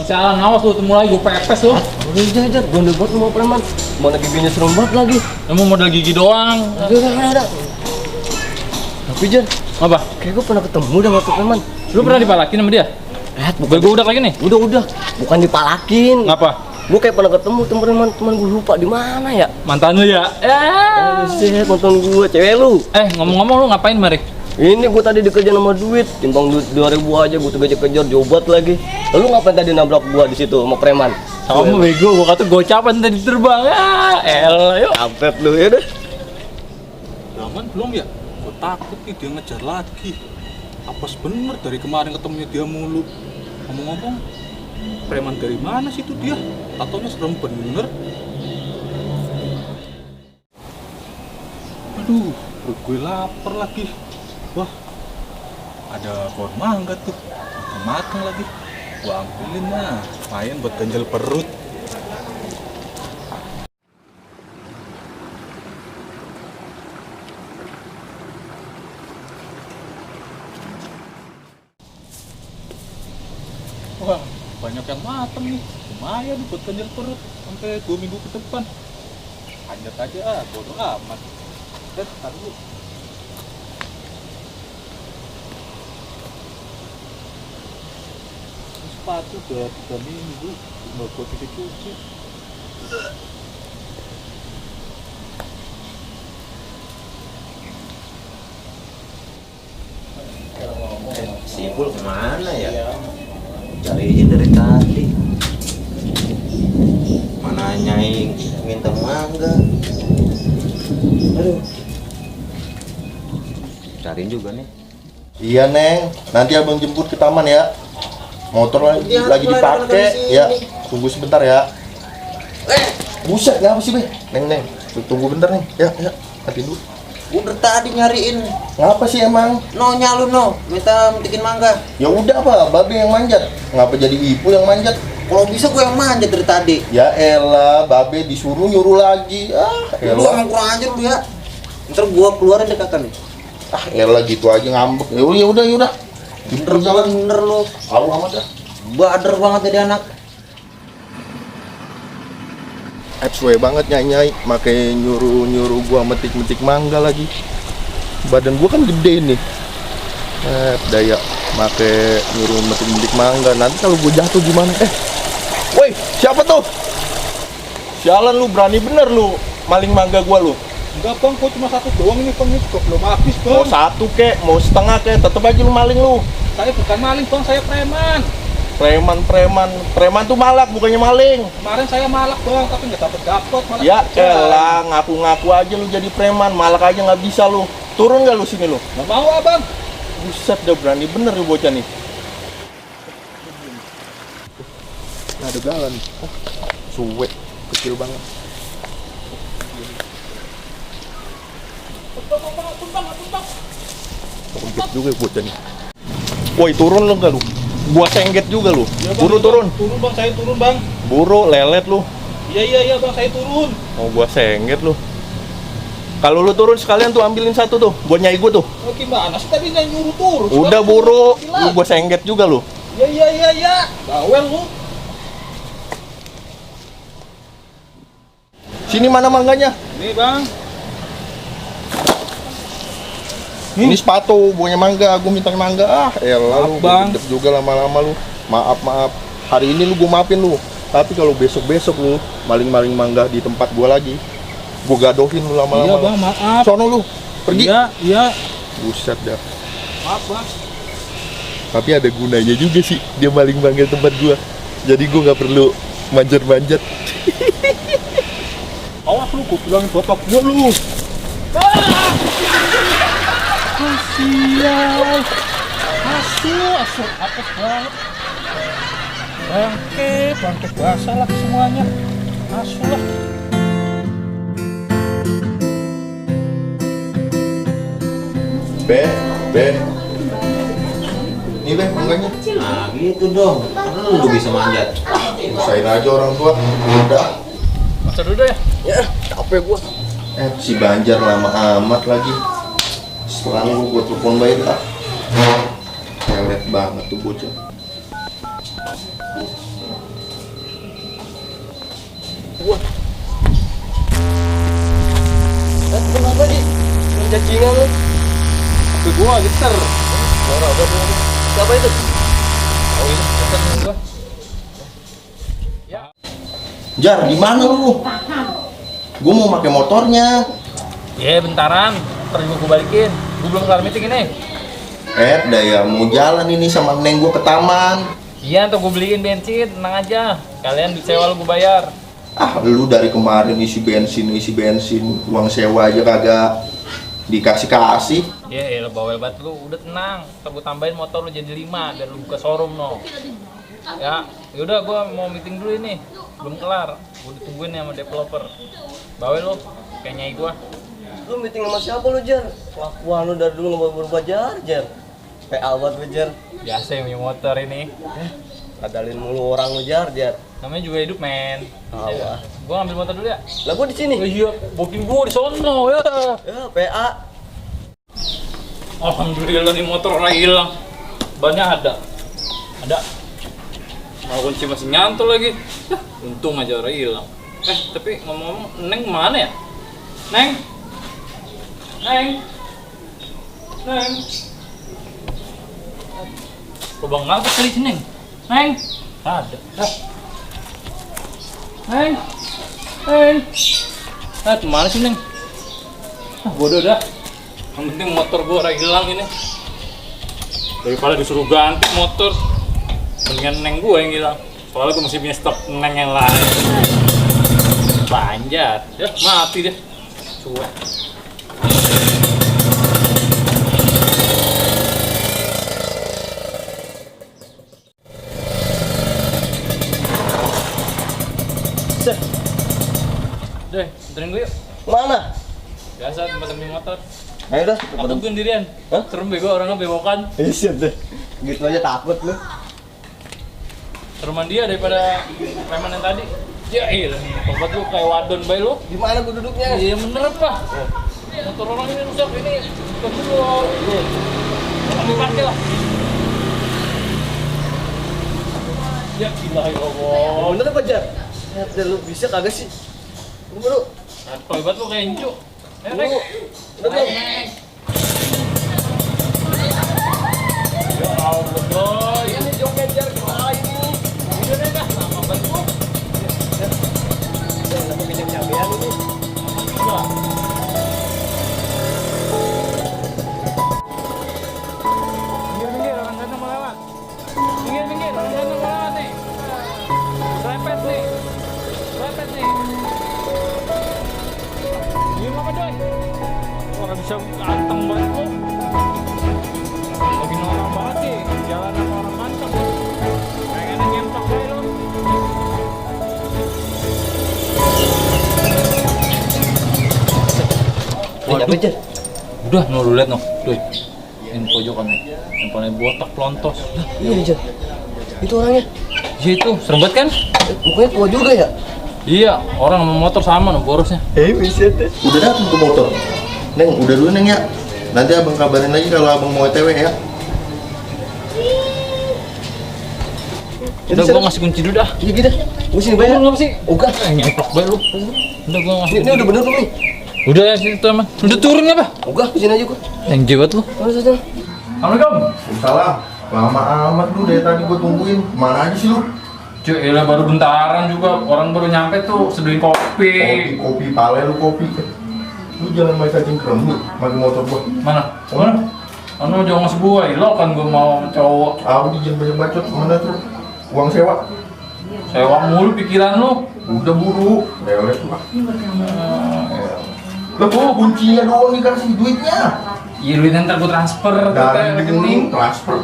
Sialan, awas lu temu lagi gue pepes lu. Udah jajar, gue udah buat mau preman. Mau lagi giginya serem banget lagi. Emang modal gigi doang. Udah. Tapi Jar, Apa? kayak gue pernah ketemu sama tuh preman. Lu pernah dipalakin sama dia? Bukan Gue udah lagi nih. Udah. Bukan dipalakin. Ngapa? Gue kayak pernah ketemu teman gue lupa di mana ya. Mantan lu ya? Buset, mantan gue, cewek lu. Ngomong-ngomong lu ngapain mari? Ini gue tadi dikejar sama duit, timbang duit 2.000 aja gue tuh kejar jobat lagi. Lalu ngapain tadi nabrak gua di situ sama preman? Kamu bego, gua kata gocapan tadi terbang. Elah yuk. Kampret lu ya deh. Aman belum ya? Gue takut nih dia ngejar lagi. Apes bener dari kemarin ketemunya dia mulu. Ngomong-ngomong, preman dari mana sih itu dia? Tatonya serem bener. Aduh, perut gue lapar lagi. Wah, ada pohon mangga tuh, matang lagi. Gua ambilin lah, lumayan buat ganjel perut. Wah, banyak yang matang nih, lumayan buat ganjel perut sampai 2 minggu ke depan. Anjat aja, bodo amat. Taruh. Sepatu udah 3 minggu nggak gue cuci. Sibul kemana ya? Cariin dari tadi. Mana Nyai minta mangga. Aduh. Cariin juga nih. Iya Neng, nanti abang jemput ke taman ya. Motor lagi dipakai ya. Tunggu sebentar ya. Buset, ngapa sih be? Neng, tunggu bentar nih. Ya, nanti dulu. Udah tadi nyariin. Ngapa sih emang? Nonya lu minta metikin mangga. Ya udah apa, babe yang manjat. Ngapa jadi Ipul yang manjat? Kalau bisa gue yang manjat dari tadi. Ya elah, babe disuruh nyuruh lagi. Lu Elah. emang kurang ajar lu ya. Ntar gua keluarin deh kakak nih. Elah gitu aja ngambek. Ya udah. Bener lu. Tahu amat ya. Bader banget jadi anak. Sesuai banget nyai, makai nyuruh gua metik mangga lagi. Badan gua kan gede nih. Daya makai nyuruh metik mangga. Nanti kalau gua jatuh gimana? Woi, siapa tuh? Sialan lu, berani bener lu maling mangga gua lu. Enggak bang, kok cuma satu doang ini bang, ini juga belum habis bang. Mau satu kek, mau setengah kek, tetep aja lu maling lu. Saya bukan maling bang, saya preman. Preman tuh malak, bukannya maling. Kemarin saya malak bang, tapi nggak dapet malah. Ya kejar. elah, ngaku-ngaku aja lu jadi preman, malak aja nggak bisa lu. Turun nggak lu sini lu? Nggak mau abang. Buset, udah berani bener lu bocah nih. Nah, ada galan. Suwe, kecil banget. Sengget juga bocah nih. Woi, turun lu nggak lu? Gua sengget juga lu. Ya, bang, Buru turun. Turun bang, saya turun bang. Buru lelet lu. Iya bang, saya turun. Mau gua sengget lu. Kalau lu turun sekalian tuh ambilin satu tuh buat nyai gua tuh. Oh gimana sih tadi nyuruh turun? Udah buru, lu gua sengget juga lu. Iya. Bawel lu. Sini mana mangganya? Nih bang. Ini sepatu, punya mangga, gua minta mangga. Elah lu, Bang. gede juga lama-lama lu. Maaf. Hari ini lu gua maafin lu. Tapi kalau besok lu maling-maling mangga di tempat gua lagi, gua gadohin lu lama-lama. Iya bang, maaf. Sono lu, pergi. Iya. Buset dah. Maaf bang. Tapi ada gunanya juga sih dia maling mangga tempat gua. Jadi gua nggak perlu manjat-manjat. Awas lu, gua bilangin bapak gua lu. Sial. Asu, apes banget. Bangke basah lagi semuanya. Asu lah. Be. Ini be, mangganya. Nah gitu dong. Lu bisa manjat. Usahain aja orang tua. Udah. Masa dulu ya? Ya, capek gua. Si Banjar lama amat lagi. Setelah gua telepon bayar tak. Lelet banget tuh bocah. gua. Kenapa sih? Mencacingan lu. Ke gua geter. Suara apa tuh? Siapa itu? Oh ini geter gua. Jar, gimana lu? Gue mau pakai motornya. Ya bentaran, ntar juga gue balikin. Gue belum kelar meeting ini. Dah ya, mau jalan ini sama neng gue ke taman. Iya, ntar gue beliin bensin, tenang aja. Kalian duit sewa lu gue bayar. Ah, lu dari kemarin isi bensin, uang sewa aja kagak dikasih-kasih. Ya lo bawel banget lu, udah tenang. Ntar gue tambahin motor lu jadi 5 dan lu buka showroom no. Ya, yaudah gue mau meeting dulu ini. Belum kelar, gue ditungguin nih sama developer. Bawel lu, kayak nyai gue. Lu meeting sama siapa lu, Jar? Kelakuan lu dari dulu nggak berubah, Jar. PA buat lu, Jar. Biasa yang punya motor ini. Kadalin mulu orang lu, Jar. Namanya juga hidup, men. Tahu ah. Gue ngambil motor dulu ya. Lah gua di sini. Oh, iya, booking gue di sono ya. Ya, PA. Alhamdulillah nih motor orang hilang. Bannya ada. Mau kunci masih nyantol lagi. Yah, untung aja orang hilang. Tapi ngomong-ngomong, Neng mana ya? Neng. Coba ngangkat kali sini, Neng. Ada. Neng. Kemana sih, Neng? Bodoh dah. Yang penting motor gua orang hilang ini. Daripada disuruh ganti motor, mendingan Neng gua yang hilang. Soalnya gua masih punya stok Neng yang lain. Panjat, ya mati deh. Cuek. Deh, anterin gue yuk. Mana? Biasa tempat beli motor. Ayo dah. Aku tungguin dirian. Hah? Serem bego orangnya bewokan. Siap deh. Gitu aja takut lu. Sereman dia daripada preman yang tadi. Ya iya, tempat lu kayak wadon bay lu. Di mana gua duduknya? Iya bener apa? Motor orang ini rusak ini. Bukan dulu. Ambil parkir lah. Ya gila ya Allah. Bener apa, Jar? Ya, lu bisa kagak sih? Lu. Toy banget lu kayak incu. Neng. Udah belum? Ya Allah, boy. Ini joget, Jar, gimana ini? Udah deh dah, lama banget lu. Jangan kenyang-kenyang ini. Udah. Minggir, orang ganteng mau lewat. Minggir, orang ganteng mau lewat nih. Serempet nih. Gimana, Doy? Orang bisa ganteng banget lu. Lagi norak banget sih, jalan sama orang mantap. Pengen nyempak aja lu. Apa, Jar? Udah, lu liat noh. Doy. Ini pojokan nih. Yang paling botak pelontos. Iya, Jar. Itu orangnya. Iya itu, serem banget kan? Mukanya tua juga ya? Iya, orang sama motor sama noh borosnya. Bisa deh. Udah datang ke motor. Neng, udah dulu Neng ya. Nanti abang kabarin lagi kalau abang mau OTW ya. Udah gua ngasih kunci dulu dah. Iya gitu. Gua sini bayar. Ngapa sih? Enggak. Nyeplak banget lu. Udah gua ngasih. Ini udah bener belum nih? Udah ya situ emang. Udah turun apa? Enggak, sini aja gua. Yang jewet lu. Terus aja. Assalamualaikum. Salam. Lama amat lu dari tadi gua tungguin. Mana aja sih lu? Cuy, elah baru bentaran juga. Orang baru nyampe tuh seduhin kopi. Kopi pale lu kopi. Lu jangan main cacing krem lu, pakai motor gua. Mana? Anu jangan ngasih gua, lo kan gua mau cowok. Aku jangan banyak bacot. Mana tuh? Uang sewa. Sewa mulu pikiran lu. Udah buru. Lewat tuh. Lah kok kuncinya doang nih kasih duitnya. Iya duitnya ntar gua transfer ke Dari dulu rekening. transfer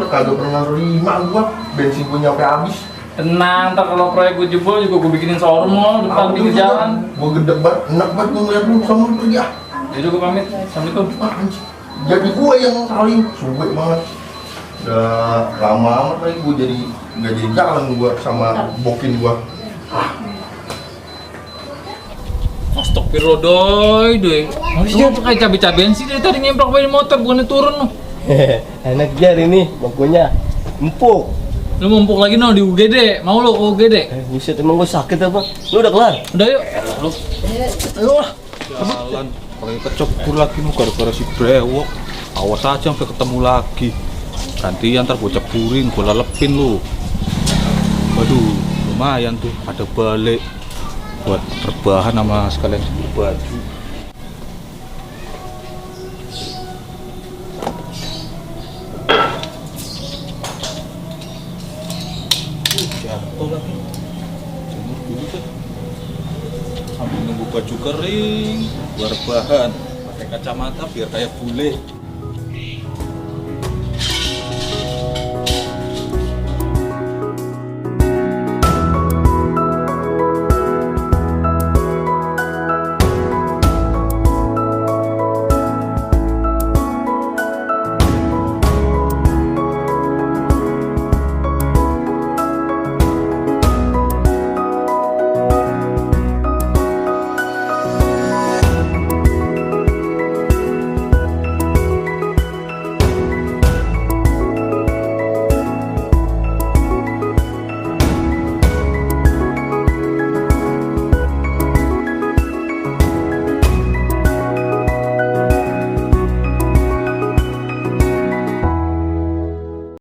kagak pernah terima gua. Bensin gua nyampe habis. Tenang, ntar kalau proyek gua jebol juga gua bikinin showroom lo depan pinggir jalan. Gua gede banget, enak banget gua ngeliat lu sama lu pergi ah. Yaudah gua pamit. Assalamualaikum. Ah, anjing. Jadi gua yang saling suwe banget. Udah lama amat lagi gua jadi nggak jadi jalan gua sama bokin gua. Astagfirullah doy. Lu pakai cabai-cabean sih dari tadi nyemplak bayi motor bukannya turun lu. Enak Jar ini, bangkunya empuk. Lu mumpuk lagi no di UGD. Mau lu ke UGD? Buset, emang gue sakit apa? Lu udah kelar? Udah yuk. Lu Ayo lah. jalan paling kecebur lagi nu gara-gara si brewok. Awas aja sampai ketemu lagi. Gantian ntar gue ceburin, gue lelepin lu. Waduh, lumayan tuh ada balik buat rebahan sama sekalian jemur baju. Jatuh lagi. Jemur dulu deh. Sambil nunggu baju kering, buat rebahan. Pakai kacamata biar kayak bule.